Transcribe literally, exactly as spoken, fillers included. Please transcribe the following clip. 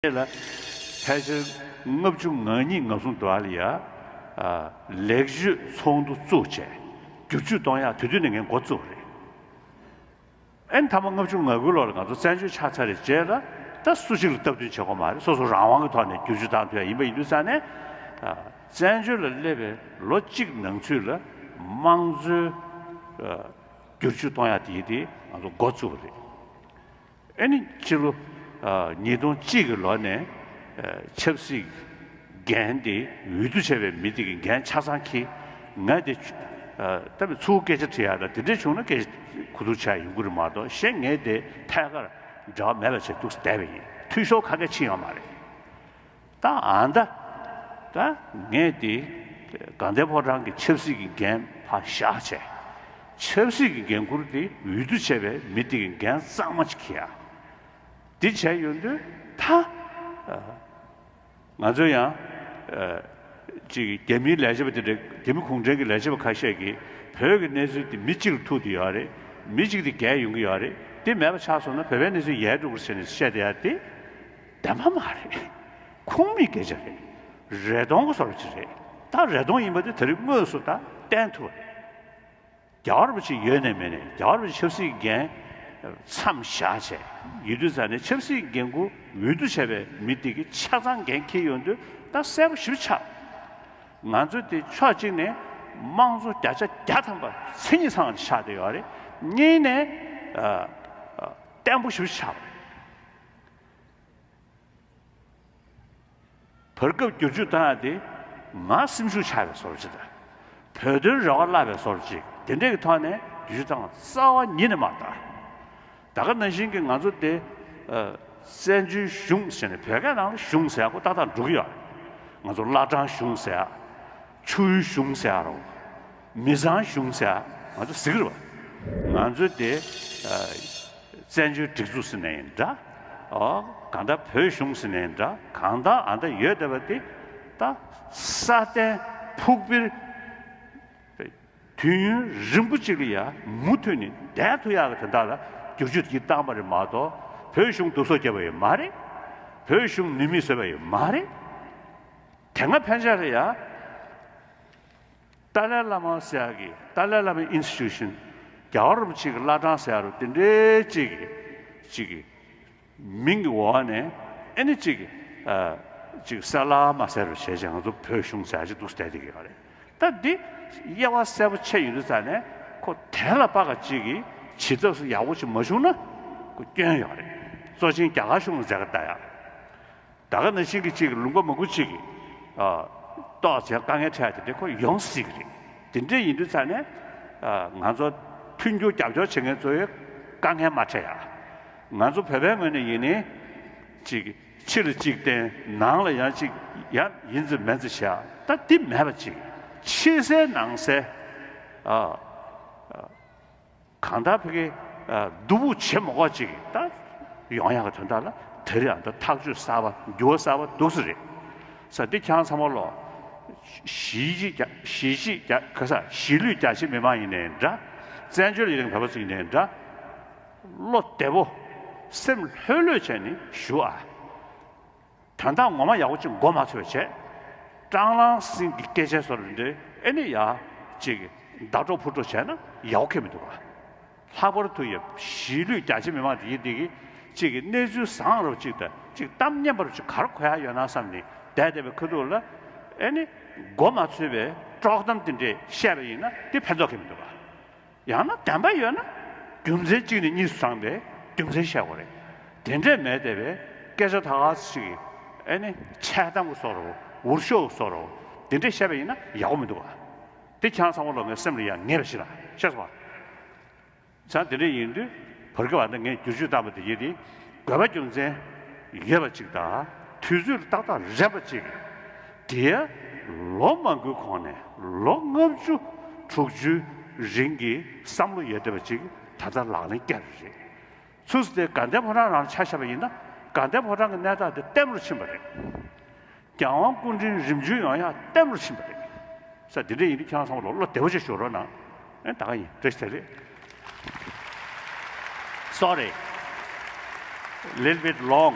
ལ་ཕལ་ཆེར་ལྔ་བཅུ་ང་གཉིས་ང་གསུམ་དུ་བ་ལ་ཡ། ལེགས་བཅོས་ཚོགས་འདུ་བཙུགས་བྱས་བསྒྱུར་བཅོས་གཏོང་ཡག་དེ་དུས་ནས་ངས་འགོ་བཙུགས་པ་རེད། ཨེ་མཐའ་མ་ལྔ་བཅུ་ང་དགུའི་ལོ་ལ་ང་ཚོ་བཙན་བྱོལ་ཆགས་ཚར་བའི་རྗེས་ལ་ད་སུ་གཅིག་ལ་སྟབས་བསྟུན་བྱེད་དགོས་མ་རེད། སོ་སོ་རང་དབང་གི་ཐོག་ནས་བསྒྱུར་བཅོས་བཏང་ཐུབ་ཡ་ཡིན་པ་ཡིན་དུས་ཙང་ནས། བཙན་བྱོལ་ལ་སླེབས་པའི་ལོ་གཅིག་ནང་ཚུད་ལ་དམངས་གཙོའི་བསྒྱུར་བཅོས་གཏོང་ཡ་དེ་ཡིན་དེ་ང་ཚོ་འགོ་བཙུགས་པ་རེད། ཨེ་ནི་ཕྱི་ལོ་ཉིས་སྟོང་གཅིག་གི་ལོ་ནས་ཆབ་སྲིད་འགན་དེ་འོས་བསྡུ་བྱས་པའི་མི་དེ་གི་འགན་ཆ་ཚང་འཁྱེར། ང་དེ་ད་མི་ཚུར་སྐད་ཆ་དྲི་ཡ་ལ་དེ་འདྲས་བྱུང་ན་སྐད་ཆ་གོ་བསྡུར་བྱ་ཡ་ཡོང་གི་རེད་མ་གཏོགས་གཞན་ངས་དེ་ཐད་ཀར་འབྲེལ་བ་མེད་པ་བྱས་འདུག་བསྡད་པ་ཡིན། འཐུས་ཤོར་ག་གེ་ཕྱིན་ཡོད་མ་རེད། ད་ཨ་ད་ད་ངས་དེ་དགའ་ལྡན་ཕོ་བྲང་གི་ཆབ་སྲིད་ཀྱི་འགན་ཕར་བཞག་བྱས། ཆབ་སྲིད་ཀྱི་འགན་འཁུར་དེ་འོས་བསྡུ་བྱས་པའི་མི་དེ་གི་འགན་གཙང་མ་ཅིག་འཁྱེར་ཡ། འདི་བྱས་ཡོང་དུས་ད་ང་ཚོ་ཡང་ཅིག་རྒྱ་མིའི་ལས་བྱེད་པ་དེ་འདྲ། རྒྱ་མི་གུང་ཁྲན་གྱི་ལས་བྱེད་པ་ཁ་ཤས་ཀྱིས་བོད་ཀྱི་གནས་ཚུལ་དེ་མི་གཅིག་ལ་ཐུག་དེ་ཡོད་རེད། མི་གཅིག་དེ་རྒྱལ་ཡོང་གི་ཡོད་རེད། དེ་མེད་པ་ཆགས་སོང་ན་བོད་པའི་གནས་ཚུལ་ཡལ་འགྲོ་གི་རེད་ཟེར་ནས་བཤད་བསྡད་ཡ་དེ་བདེན་པ་མ་རེད། ཁུངས་མེད་སྐད་ཆ་རེད། རེ་སྟོང་གི་བཟོ་འདྲ་ཅིག་རེད། ད་རེ་སྟོང་ཡིན་པ་དེ་ད་རེས་དངོས་སུ་ད་བསྟན་ཐུབ་པ་རེད། རྒྱལ་བ་རིན་པོ་ཆེ་ཡོད་ནས་མེད་ནས་རྒྱལ་བ་རིན་པོ་ཆེ་ཆབ་སྲིད་འགན་མཚམས་བཞག་བྱས་ཡོད་དུས་ཙང་ནས་ཆབ་སྲིད་འགན་འཁུར་འོས་བསྡུ་བྱས་པའི་མི་དེ་གིས་ཆ་ཚང་འགན་འཁྱེར་ཡོང་དུས་ད་གསལ་པོ་ཞེ་པོ་ཆགས། ང་ཚོ་དེ་ཕྱོགས་གཅིག་ནས་དམངས་གཙོ་བརྒྱ་ཆ་བརྒྱ་ཐམ་པ་མཚན་ཉིད་ཚང་བ་ཆགས་བསྡད་ཡོད་རེད། གཉིས་ནས་ཨ་ཨ་བརྟན་པོ་ཞེ་པོ་ཆགས་པ་རེད། བར་སྐབས་བསྒྱུར་བཅོས་བཏང་ཡ་དེ་ང་སེམས་ཤུགས་ཆག་པའི་བཟོ་འདྲ་ཅིག་དང་། བོད་དོན་རེ་བ་བརླག་པའི་བཟོ་འདྲ་ཅིག་དེ་འདྲས་ཀྱི་ཐོག་ནས་བསྒྱུར་བཅོས་བཏང་བ་རྩ་བ་ཉིད་ནས་མ་རེད། ད་ག་ནང་བཞིན་གྱི་ང་ཚོ་དེ་བཙན་བྱོལ་གཞུང་ཟེར་ནས་བོད་སྐད་ནང་ལ་གཞུང་ཟེར་ཡ་ཁོ་ཏག་ཏག་འགྲོ་གི་ཡོད་རེད། ང་ཚོ་བླ་བྲང་གཞུང་ཟེར་ཡ། ཆུ་བོའི་གཞུང་ཟེར་ཡ་རོ། མི་ཚང་གཞུང་ཟེར་ཡ་ང་ཚོ་ཟེར་གི་རེད་བ། ང་ཚོ་དེ་བཙན་བྱོལ་སྒྲིག་འཛུགས་ཟེར་ནའི་འདྲ། ཨོ། གང་ལྟར་བོད་གཞུང་ཟེར་ནའི་འདྲ། གང་ལྟར་ཨ་འདྲ་ཡོད་བསྡད་པ་དེ་ད་ས་སྟེང་ཕུག་པའི་དུས་ཡུན་རིང་པོ་གཅིག་ལ་ཡ་མུ་མཐུད་ནས་བསྡད་ཐུབ་ཡག་གི་དོན་དག་ལ་བསྒྱུར་བཅོས་དེ་བཏང་པ་རེད་མ་གཏོགས་བོད་གཞུང་སྡུག་སོག་བརྒྱབ་པ་ཡོད་མ་རེད། བོད་གཞུང་ནུས་མེད་བཟོས་པ་ཡོད་མ་རེད། དེ་སྔ་ཕན་ཆད་ལ་ཡ། ཏཱ་ལའི་བླ་མ་ཟེར་ཡག་གི་ཏཱ་ལའི་བླ་མའི་ཨིན་སི་ཊི་ཊུ་ཤན། རྒྱལ་བ་རིན་པོ་ཆེ་གི་བླ་བྲང་ཟེར་ཡག་རུ་དེ་འདྲའི་ཅིག་གི་ཅིག་གི་མིང་གི་འོག་ནས་ཨེ་ནི་ཅིག་གི་ཨ་ཅིག་གསལ་ལ་མ་གསལ་རུ་བྱས་བྱས་ང་ཚོ་བོད་གཞུང་ཟེར་ཡག་ཅིག་འདུག་བསྡད་བསྡད་ཀྱི་ཡོད་རེད། ད་འདི་དབྱེ་བ་གསལ་པོ་ཕྱེ་ཡོང་དུས་ཙང་ནས་ཁོ་དེ་ལ་དཔག་ག་ཅིག་གི་བྱེད་ཐབས་སུ་ཡག་པོ་ཅིག་མ་བྱུང་ན་ཁོ་སྐྱོན་ཡོད་རེད། གཙོ་ཆེན་རྒྱ་གར་གཞུང་ལ་མཛད་ཁ་བཏང་ཡག་རེད། ད་ག་ནང་བཞིན་གྱི་གཅིག་གི་ལུང་པ་མང་པོ་གཅིག་གི་ཨ་ཏོག་ཙམ་དཀའ་ངལ་འཕྲད་ཡ་དེ་འདྲ་ཁོ་ཡོང་སྲིད་ཀྱི་རེད། དེ་འདྲ་ཡིན་དུས་ཙང་ནས་ཨ་ང་ཚོ་མཐུན་འགྱུར་རྒྱབ་སྐྱོར་བྱེད་མཁན་ཚོ་ཡི་དཀའ་ངལ་མ་འཕྲད་ཡ། ང་ཚོ་བོད་པའི་ངོས་ནས་ཡིན་ནའི་གཅིག་གི་ཕྱི་ལ་གཅིག་བསྟན་ནང་ལ་ཡང་གཅིག་ཡང་ཡིན་ཙི་མིན་ཙི་བྱས་ཡ། ད་འདི་མེད་པ་གཅིག་ཕྱི་གསལ་ནང་གསལ་ཨ། གང་ལྟར་ཕ་གི་སྡུག་པོ་བྱེད་མ་དགོས་ཅིག་ད་ཡོང་ཡག་གི་དོན་དག་ལ་དེ་རིང་ཨ་ད་ཐག་གཅོད་གསར་པ་འགྱུར་བ་གསར་པ་འདུག་ས་རེད། ས་འདི་ཁྱེད་རང་ཚང་མ་ལོ། གཞིས་བྱེས་རྒྱ་གཞིས་བྱེས་རྒྱ་ག་ས་གཞིས་ལུས་རྒྱ་ཆེ་མི་མང་ཡིན་ནའི་འདྲ། བཙན་བྱོལ་ཡུན་རིང་བོད་པ་ཚོ་ཡིན་ནའི་འདྲ། བློ་བདེ་པོ། སེམས་ལྷོད་ལྷོད་བྱས་ནས་བཞུགས་ཨ། དོན་དག་ངོ་མ་ཡག་པོ་ཅིག་མགོ་མ་ཚོས་བྱས། སྤྲང་ལང་སིང་གི་སྐད་ཆ་བཟོ་རུ་འདྲེ་ཨེ་ནི་ཡ། ཅིག་གི་ཟླ་གྲོགས་ཕུ་གྲོགས་བྱས་ན་ཡག་པོ་ཁེལ་མི་འདུག་ག་ལྷག་པར་དུ་ཡ་གཞིས་ལུས་རྒྱ་ཆེ་མི་མང་དེ་ཡི་དེ་གི་ཅིག་གི་གནས་ཚུལ་བཟང་རུ་ཅིག་དང་ཅིག་གཏམ་སྙན་པ་རུ་ཅིག་ག་རེ་གོ་ཡ་ཡོད་ན་བསམ་ནས་བསྡད་བསྡད་པའི་ཁ་ཐུག་ལ་ཨེ་ནི་མགོ་མ་ཚོས་པའི་དཀྲོག་གཏམ་དེ་འདྲས་བཤད་པ་ཡིན་ན་དེ་ཕན་ཐོགས་ཁེལ་མི་འདུག་ག་ཡང་ན་བདེན་པ་ཡོད་ན་རྒྱུ་མཚན་གཅིག་ནས་གཉིས་སུ་བགྲངས་པའི་རྒྱུ་མཚན་བཤད་དགོས་རེད། དེ་འདྲས་མེད་བསྡད་པའི་སྐད་ཆ་ད་ག་ཅིག་གི་ཨེ་ནི་འཆལ་གཏམ་གྱི་བཟོ་འདྲ་འུར་ཤོག་གི་བཟོ་འདྲ་དེ་འདྲས་བཤད་པ་ཡིན་ན་ཡག་པོ་མི་འདུག་ག་དེ་ཁྱེད་རང་ཚང་མ་ལོ་ངའི་སེམས་ལ་ཡང་ངེས་པ་ཞིག་ལ་ཤེས་སོང་བ། ཙང་དེ་འདྲ་ཡིན་དུས་བར་སྐབས་ཨ་ནི་ངས་བསྒྱུར་བཅོས་བཏང་པ་དེ་ཡིན་ཏེ་དགོས་པ་རྒྱུ་མཚན་ཡོད་པ་ཅིག་དང་དུས་ཚོད་ཏག་ཏག་རན་པ་ཅིག་དེ་ལོ་མང་པོའི་གོང་ནས་ལོ་ལྔ་བཅུ་དྲུག་ཅུའི་རིང་གི་བསམ་བློ་ཡོད་བསྡད་པ་ཅིག་ད་ལྟ་ལག་ལེན་བསྟར་བ་རེད། ཚུགས་སུ་དེ་དགའ་ལྡན་ཕོ་བྲང་རང་ཆ་བཞག་པ་ཡིན་ན་དགའ་ལྡན་ཕོ་བྲང་གི་གནས་སྟངས་དེ་བརྟན་པོར་ཕྱིན་པ་རེད། རྒྱལ་དབང་སྐུ་ཕྲེང་རིམ་བྱོན་ཡོང་ཡག་བརྟན་པོར་ཕྱིན་པ་རེད། ས་འདི་འདྲ་ཡིན་དུས་ཁྱེད་རང་ཚང་མ་ལོ་བློ་བདེ་པོ་ཅིག་ཞུ་རོགས་གནང་། ཨེ་ད་ག་ཡིན་བཀྲ་ཤིས་བདེ་ལེགས། Sorry, little bit long.